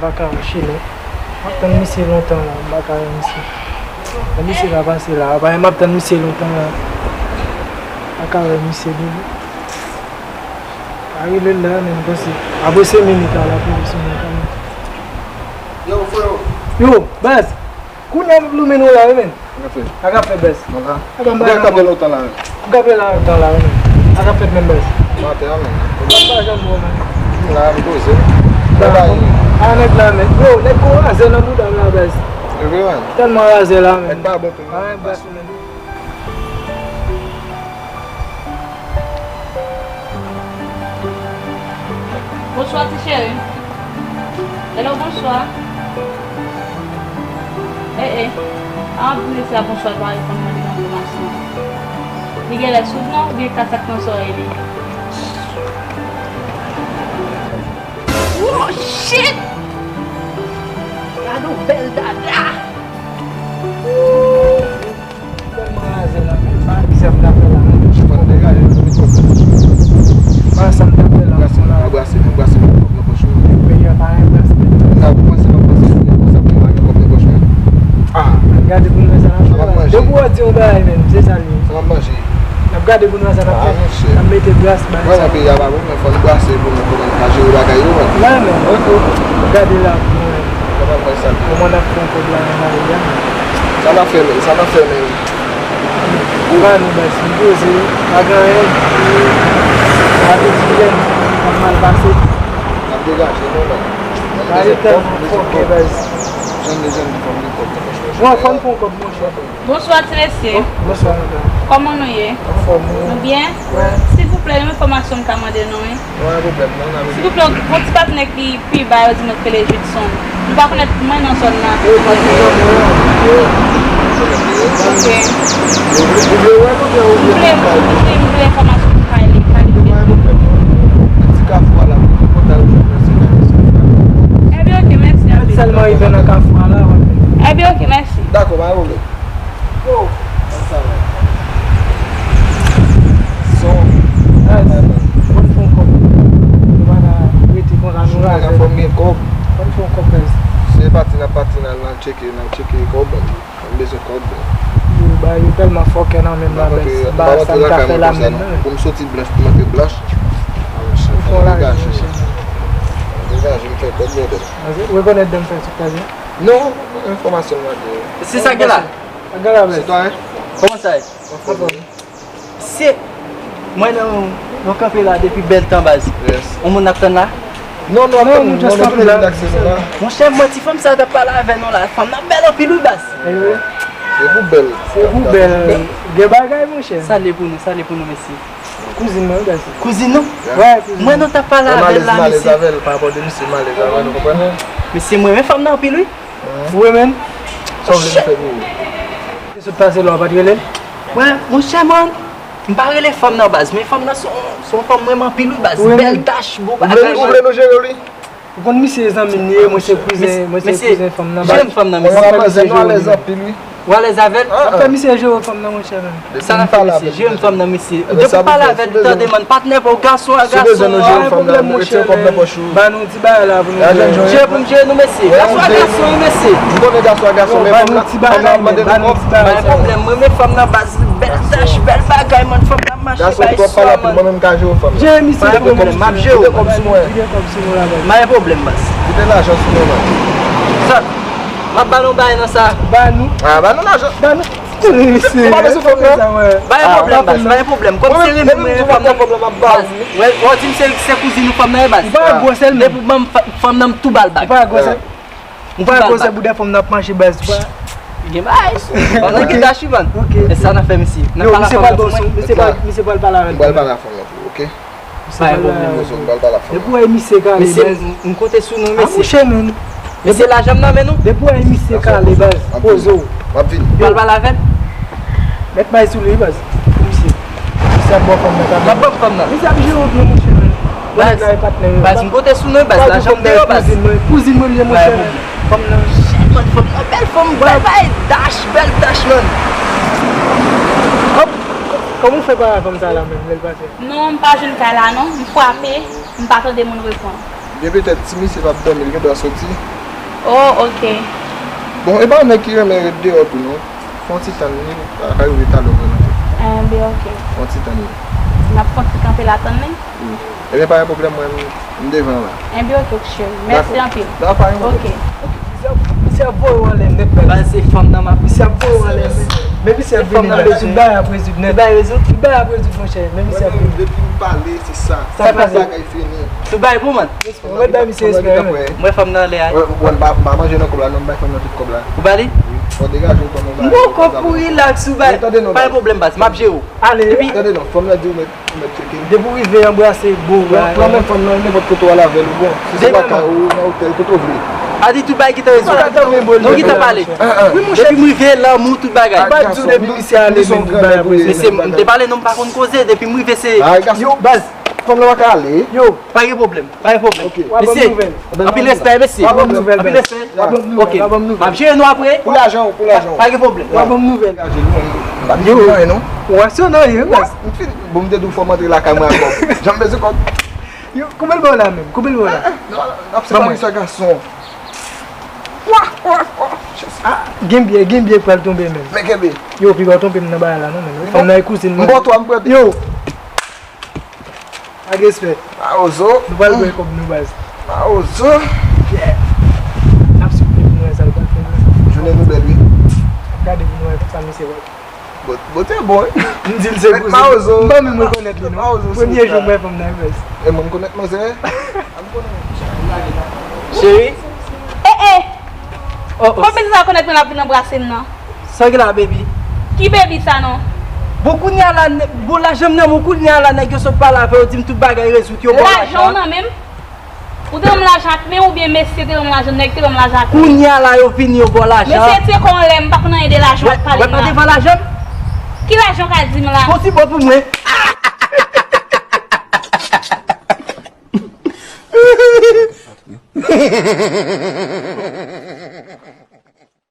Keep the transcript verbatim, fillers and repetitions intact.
Pa ka wè Cheno. M ap tann misye lontan la, m pa ka wè misye. Lè misye ka pase la, apa m ap tann misye lontan la. M pa ka wè misye, bebe. Pa rele l la, menm, pase. Apre senk minit la, l ap rele sou mwen kanmenm. Yo, freo. Yo, baz. Kounye a m ap loumen nou la, wi, menm. Sa k ap fèt? Sa k ap fèt, baz? Mwen la. Apa m pa janm wè w lontan la, menm. M ka fè la lontan la, wi, menm. Sa k ap fèt menm, baz? Maten an, menm. M pa janm wè w, menm. La, m poze. Ba, a nèg la, menm. Yo, nèg gon razè nan bouda m la, baz. E vre, menm. Tèlman razè la, menm. Nèg pa bon tou, non. A, baz, menm. Bonswa, ti cheri. Hello, bonswa. Eh, eh. A, pou mesye a, bonswa, l pa reponn mwen, li nan fòmasyon. Li genlè soud non, oubyen kasak nan zòrèy li. Oh, shit! Gade yon bèl dada! Tèlman razè la, men pa egzanp n ap fè la, non. Chèf, ann degaje nou, nou met kòb nan pòch nou. Pa sa m t ap fè la, brase, nou brase, nou brase, nou met kòb nan pòch nou. Peyi a pa gen brase. Sa, ou panse m ap panse sou nèg konsa pou m pa gen kòb nan pòch mwen? Ah. Ann gade pou n wè sa n ap fè la. Depi w di yon bagay, menm, se sa l ye. Sa m ap manje. N ap gade pou n wè sa n ap fè. Ah, monchè. N ap mete brase bay sa. Vrèman, peyi a pa bon, men fò n brase pou nou, pou nou ka jere bagay yo, man. Wi, men, ok. N ap gade la pou nou wè. Kòman n ap fè yon kòb la nan lari a? Sa n ap fè menm, sa n ap fè menm. Ou ba nou baz, m poze, pa gen anyen. Apeti jèn, ap mal pase. N ap degaje nou, man. N ap degaje nou, baz. Jèn de jèn, fò m gen kòb nan pòch mwen. Bon, fò n fè yon kòb, monchè. Bonswa, ti mesye. Bonswa, madanm. Kòman nou ye? Anfòm, wi. Nou byen? Wi. Silvouplè, yon enfòmasyon m ka mande nou, wi. Wi, pwoblèm, non, n ap rele. Silvouplè, yon ti patnè ki Pi ba yo di mwen k rele Judson. M pa konèt mwen nan zòn nan. Ok. M vle, m vle, m vle enfòmasyon sou kay li, kay li. Ebyen, ok, mèsi anpil. Sèlman rive nan kafou a la, w ap. Ebyen, ok, mèsi. Dakò, pa gen pwoblèm. Yo, sa va. Son. Guys, fò n fè yon kòb. Nou pa ka rete konsa, nou razè. Fò m gen kòb. Fò n fè yon kòb, guys. Se pati n ap pati, n al, n al tcheke, n al tcheke kòb. M bezwen kòb. Yo, ba yo tèlman fòkè nan menm la, guys. M pa kontre lakay mwen konsa, non. Pou m soti blanch, pou m antre blanch. Fò m degaje. Degaje, m fè kòb, brother. Ou rekonèt dan m fè sou kraze? Non, enfòmasyon m mande. Se sa gen la. Sitwayen? Kòman sa ye? Anfòm. Se mwen nan, nou kanpe la depi bèl tan, baz. Yes. On moun ap tann la? Non, nou ap tann, nou just kanpe la. Monchè, mwen, ti fanm sa t ap pale avè nou la. Fanm nan bèl anpil, wi, baz. Se pou bèl. Se pou bèl. Gen bagay, monchè. Salye pou nou, salye pou nou, mesye. Kouzin mwen, wi, baz. Kouzin nou? Wi, kouzin. Mwen, nou t ap pale avè l la, mesye. M alèz avè l, pa rapò de misye, m alèz avè l, ou konprann? Mesye, mwen renmen fanm nan anpil, wi. Wi, menm. Sa w vle m fè pou ou? Li sot pase la, w pa t rele l? Mwen, monchè, man, m pa rele fanm nan, baz, men fanm nan se yon, se yon fanm m renmen anpil, wi, baz. Bèl tach, bon bagay. Ou vle nou jere li? Ou konn misye zanmi m li ye, mwen se kouzen, mwen se kouzen fanm nan, baz. Jere m fanm nan, mesye. Mwen renmen manzè, nou alèz anpil, wi. Ou alèz avè l? Sa fè misye jere fanm nan, monchè, menm. Sa n ap fè, mesye? Jere m fanm nan, mesye. Depi w pale avè l, tande, man, patnè pa w, gason a gason. Si w bezwen nou jere fanm nan, nou retire kòb nan pòch ou. Ba nou ti bagay la pou nou jere. Jere pou m jere nou, mesye. Gason a gason, wi, mesye. M konnen gason a gason, men fanm nan, fanm nan ap mande nou kòb. Pa gen pwoblèm, mwen renmen fanm nan, baz, bèl tach, bèl bagay, man, fanm nan mache bay swa, man. Mwen menm ka jere fanm nan. Jere misye pou mwen, m ap jere w. Kite kòb sou mwen. M pa gen pwoblèm, baz. Kite lajan sou mwen, man. Sa, m ap ba nou bagay nan sa. Ba nou. Ah, ba nou lajan. Ba nou. Ou pa bezwen fanm nan? Pa gen pwoblèm, baz, pa gen pwoblèm. Kòm se renmen mwen renmen fanm nan, baz. Wè, w di m se, se kouzin ou fanm nan ye, baz. Ou pa gwosè l menm. Depi w ban m fa-, fanm nan, m tou ba l bag. Ou pa gwosè l. M tou ba l bag. Ou pa gwosè, boudè fanm nan ap mache, baz. Ou pa gen bagay. Fanm nan gen tach, wi, man. Ok, ok. E sa n ap fè, mesye? N ap pale a fanm nan pou mwen. Misye pral, misye pral pale avè l. M pral pale a fanm nan pou ou, ok? Pa gen pwoblèm. Depi w wè misye kale, baz. Mesye, m, m konte sou nou, mesye. A, monchè, men. Mesye, lajan m nan men nou. Depi w wè misye kale, baz, poze w. M ap vini. Pral pale avè l. Mèt bay sou li, baz. Misye. Misye ap ba w fanm nan, ka. M ap ba w fanm nan. Misye ap jere w byen, monchè, men. Baz, baz, m konte sou nou, baz. Lajan m deyò, baz. Kouzin mwen, kouzin mwen, monchè, men. Fanm nan. Shit, man, fanm nan bèl fanm, bèl bagay, dash, bèl dash, man. Kòm, kòman w fè pale avè m sa la menm, lè l pase? Non, m pa jwenn kay la non, m frape, m pa tande moun reponn. Gen petèt ti misye p ap dòmi, li gendwa soti. Oh, ok. Bon, e pa yon nèg ki renmen ret deyò tou, non. Fè yon ti tann li, a, ka rive talè w vin antre. Enben, ok. Fè yon ti tann li. N ap fè yon ti kanpe la tann li? Wi. Ebyen, pa gen pwoblèm, mwen, m, m devan la. Enben, ok, cheri. Mèsi anpil. Dakò, pa gen pwoblèm. Ok. Ok. Misye ap, misye ap voye w anlè nèt, baz. Baz, se fanm nan m ap. Misye ap voye w anlè nèt. Men misye ap vini, baz. Tout bagay ap rezoud nèt. Tout bagay rezoud? Tout bagay ap rezoud, monchè. Men misye ap vini. Depi m pale, se sa. Sa k pase? Bagay fini. Tout bagay bon, man. Mwen bay misye respè, wi, men. Mwen fanm nan anlè a. Wè, wè, m pa, m pa manje nan kòb la, non, m bay fanm nan tout kòb la. Ou ba li? Wi, fò degaje w, fanm nan ba li. M poko pou relax, ou ba li. Tande non, pa gen pwoblèm, baz, m ap jere w. Ale. Epi tande non, fanm nan di w mèt, ou mèt tcheke. Depi w rive, anbrase, bon, pran, pran men fanm nan, nenpòt kote w al avè l, ou bon. Si se lakay ou, nan otèl, kote w vle. A di tout bagay gentan rezoud. Nou gentan pale. Wi, monchè. Depi m rive, lanmou, tout bagay. M pa di w depi misye ale, men tout bagay ap rezoud. Mesye, m te pale non, m pa konn koze, depi m rive, se. Yo, baz. Fanm nan pa ka ale. Yo. Pa gen pwoblèm, pa gen pwoblèm. Ok. Mesye, anpil respè, mesye. W a ban m nouvèl, baz. Anpil respè. W a ban m nouvèl, w a ban m nouvèl. M ap jere nou apre. Pou lajan w, pou lajan w. Pa gen pwoblèm. W a ban m nouvèl. Yo, w a sou nan anyen, baz. M fin, bon, m te di w fò m antre lakay mwen ak kòb. Jan m bezwen kòb. Yo, koupe l ba w la menm, koupe l ba w la. Non, n ap separe sa gason. Wa, wa, wa. Ah, gen biyè, gen biyè k pral tonbe menm. Men kenbe. Yo, piga w tonbe m nan bagay la, non, men. Fanm nan e kouzin mwen. M ba w twa, m pran de. Yo. Ak respè. Mawozo. Nou pral bwè kòb nou, baz. Mawozo. Yeah. N ap swiv li pou nou wè sa l pral fè la. Jounen nou bèl, wi. N ap gade pou nou wè sa misye pral fè. Bòt, bòt te bon, wi. M di l se kouzen. Mawozo. M pa menm rekonèt li, non. Mawozo, premye jou m wè fanm nan, baz. E mwen, m konèt manzè. Cheri. Eh, eh. Oh, oh. Konbyen tan sa konèt mwen l ap vin anbrase m nan? Sa ki la, baby? Ki baby sa non? Bon, kounye a la, nè-, bon, lajan m nan, bon, kounye a la, nèg yo sot pale avè w, di m tout bagay rezoud, yo ba w lajan. Lajan w nan menm? Ou te ban m lajan ak men w oubyen mesye te ban m lajan, nèg te ban m lajan ak men w? Kounye a la, yo vini, yo ba w lajan. Mesye tcheke w anlè, m pa konn anyen de lajan w ap pale m la. Wè, wè, pa devan lajan m? Ki lajan w ka di m la? Bon, ti bon pou mwen.